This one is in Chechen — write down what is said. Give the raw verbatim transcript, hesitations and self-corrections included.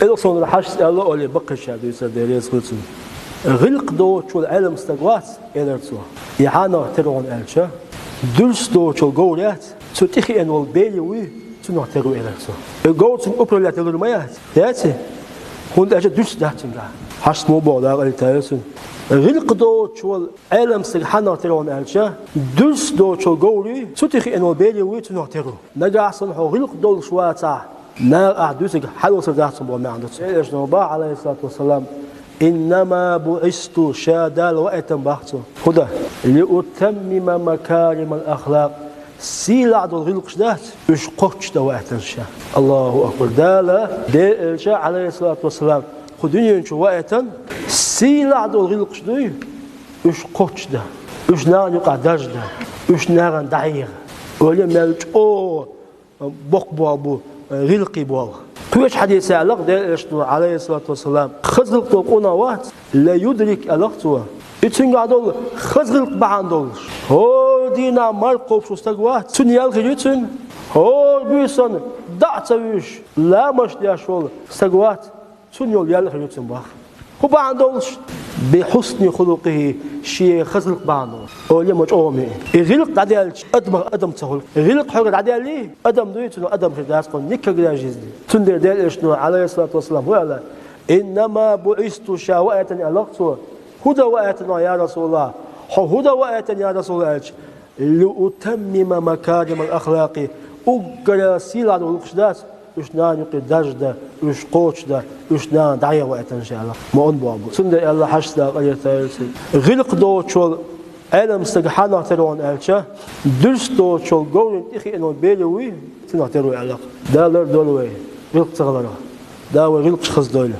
Элсонара Хьажас аьлла оле баккхийчар дуьйцар, Дела реза хуьлда цунна. ГӀиллакх доцучул Ӏелам стаг вац, элира цо. И хьанах тера ву аьлча, дуьрс доцучул говр яц, цу тӀехиъна волу бер вуй, цунах тера ву, элира цо. И говр цуьнга управлять лур ма яц, яций? ХӀунда аьлча дуьрс дац цуьнгахь. Хьажас муха боху, Дала къинхетам бойла цунна. ГӀиллакх доцучул Ӏелам стаг хьанах тера ву аьлча, дуьрс доцучул говр вуй, цу тӀехиъна волу бер вуй, цунах тера ву. Нагахь санна хьо гӀиллакх долуш вацахь, наха ахь дуьсург хьаласар дац цунна боху маьӀна ду цуьнан. Элчано боху, Ӏалайхиссалату вассалам: «Иннама буӀисту», ша Дала ваийтина боху цо. ХӀунда? «Лиутаммима макаримал ахлакъ», сийлахь долу гӀиллакхаш дац, уьш кхоччуш дан ваийтина ша. Аллаху акбар! Дала, Делан элча, Ӏалайхиссалату вассалам, кху дуьнен чу ваийтина, сийлахь долу гӀиллакхаш дуй, уьш кхоччуш дан, уьш нахана юкъахь даржа дан, уьш нахана дӀахьеха. Ойла мел чӀогӀа боккха болх бу, гӀиллакхий болх. Кхечу хьадисехь аьлла Делан элчано, Ӏалайхиссалату вассалам, хаза гӀиллакх долу къонах вац, «ла юдрик», аьлла цо. И цуьнгахь долу хаза гӀиллакх бахьана долуш, хӀора дийнахь марха кхобуш волу стаг вац, цунна ял хир ю цуьнан. ХӀора буьйсанна дӀа а ца вуьйш, ламазаш деш волу стаг вац, цунна йолу ял хир ю цуьнан боху. ХӀун бахьана долуш? «Би хьусни хулукъихи», шен хаза гӀиллакх бахьана долуш. Ойла ма чӀогӀа ма ю. И гӀиллакх дӀадаьлча, адамах адам ца хуьлу. ГӀиллакх хьоьгара дӀадаьллий, адам дуй, цунах адам хир дац кхунна никогда в жизни. Цундела Делан элчано, Ӏалайхиссалату вассалам, хӀун аьлла? «Иннама буӀисту», ша ваийтина, аьлла цо. «ХӀун дан ваийтина, я Расулаллах? Хьо хӀун дан ваийтина, я Расулаллах?» аьлча, «Лиутаммима макаримал ахлакъи», уггара сийлахь долу гӀиллакхаш дац, уьш нахана юкъе даржа дан, уьш кхоччуш дан, уьш нахана дӀахьеха ваийтина ша, аьлла. Ма онда боху бу. Цундела аьлла Хьажас, Дала къинхетам бойла цунна: гӀиллакх доцучул Ӏелам стаг хьанах тера ву аьлча, дуьрс доцучул говрийн тӀехиъна волу бер вуй, цунах тера ву, аьлла. Дала лардойла вай гӀиллакх ца хиларх. Дала вай гӀиллакхаш хаза дойла.